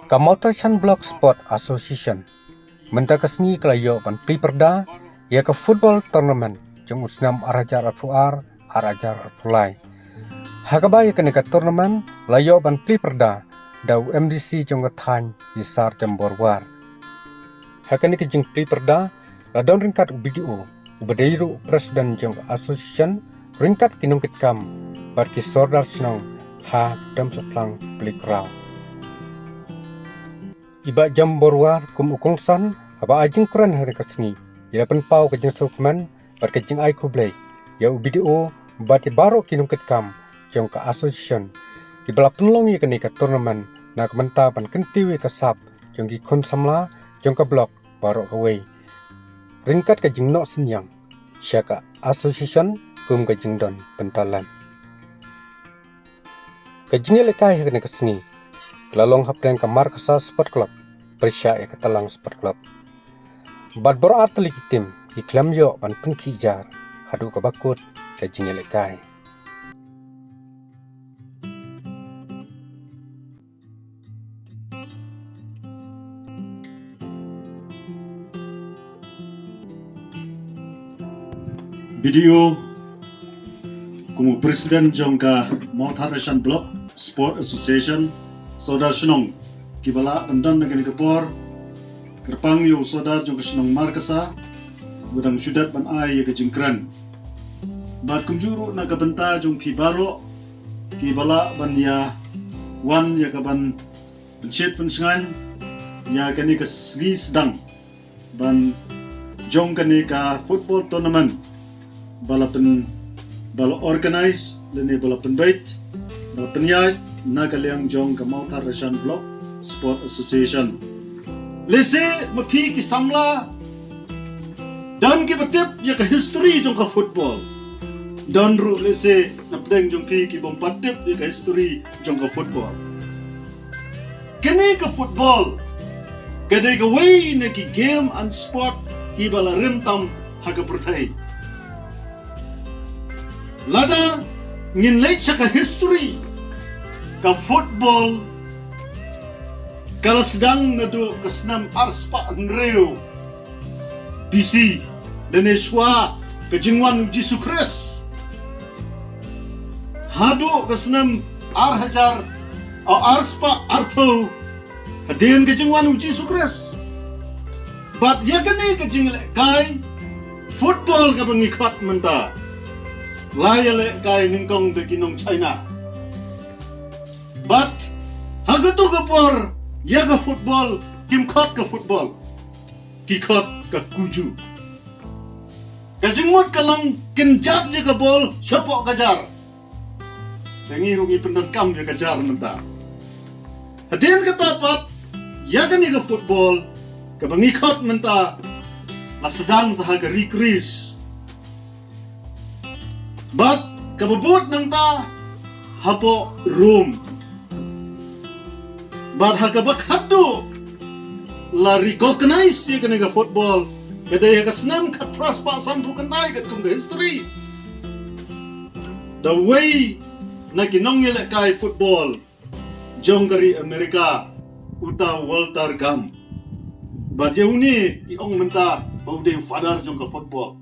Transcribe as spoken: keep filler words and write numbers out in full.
Ka Mawthadraishan Block Sport Association mynta ka sngi ka la ïoh ban plie pyrda ïa ka football tournament jong u snem ar hajar arphew ar, ar hajar arphew lai. Ha kaba ïa kane ka tournament la ïoh ban plie pyrda da u M D C jong ka thaiñ, i Sar Jambor War. Ha kane ka jingplie pyrda la don ryngkat u B D O, uba dei ruh u president jong ka association, ryngkat ki nongkitkam bad ki sordar shnong ha Damsaplang Plikhrau. I Bah Jambor War kum u kongsan haba ai jingkren ha kane ka sngi, i la pynpaw ka jingsngewkmen bad ka jingai khublei ïa u B D O bad ïa baroh ki nongkitkam jong ka association kiba la pynlong ïa kane ka tournament na ka bynta ban kyntiew ïa ka sap jong ki khun samla jong ka block baroh kawei, ryngkat ka jingnoh synñiang sha ka association kum ka jingdon bynta lem. Ka jingïalehkai ha kane ka sngi ka la long hapdeng ka Markasa Sport Club pyrshah ïa ka Talang Sport Club. Bad baroh ar tylli ki team ki khlem ïoh ban pynkhih jar haduh kaba kut ka jingïalehkai. B D O kum u president jong ka Mawthadraishan Block Sport Association, sordar shnong kiba lah ban don ha kane ka por, kyrpang ïa u sordar jong ka shnong Markasa ba dang shu dep ban ai ïa ka jingkren. Bad kumjuh ruh na ka bynta jong phi baroh kiba lah ban ïa wan ïa ka ban pynshit pynshngaiñ ïa kane ka sngi sdang ban jong kane ka football tournament ba la pyn, ba la organize lane ba la pynbeit, ba la pynïaid na ka liang jong ka Mawthadraishan Block Sport Association. Lehse ma phi ki samla don kiba tip ïa ka history jong ka football. Don ruh lehse na pdeng jong phi ki bym pat tip ïa ka history jong ka football. Kane ka football ka dei kawei na ki game and sport kiba la rim tam ha ka pyrthei. Lada ngin leit sha ka history, ka football ka la sdang naduh ka snem ar spah hynriew B C, lane shuwa ka jingwan u Jisu Khrist, haduh ka snem ar hajar, o, ar spah arphew hadien ka jingwan u Jisu Khrist. Bad ïa kane ka jinglehkai football kaba ngi khot mynta, la ïalehkai nyngkong da ki nong China. Bad ha kato ka por ïa ka football kim khot ka football, ki khot ka kuju. Ka jingmut ka long kin jat ïa ka bol shapoh ka jar. Te ngi ruh ngi pyndonkam ïa ka jar mynta. Hadien kata pat ïa kane ka football kaba ngi khot mynta la sdang sa ha ka Ri Greece. Bad kaba bud nangta hapoh Rome. Bad ha kaba khatduh la recognize ïa kane ka football ka dei ha ka snem khatphra spah sanphew khyndai katkum ka history. Da uwei na ki nongïalehkai football jong ka ri America, uta Walter Camp. Bad ïa une ki ong mynta ba u dei u father jong ka football.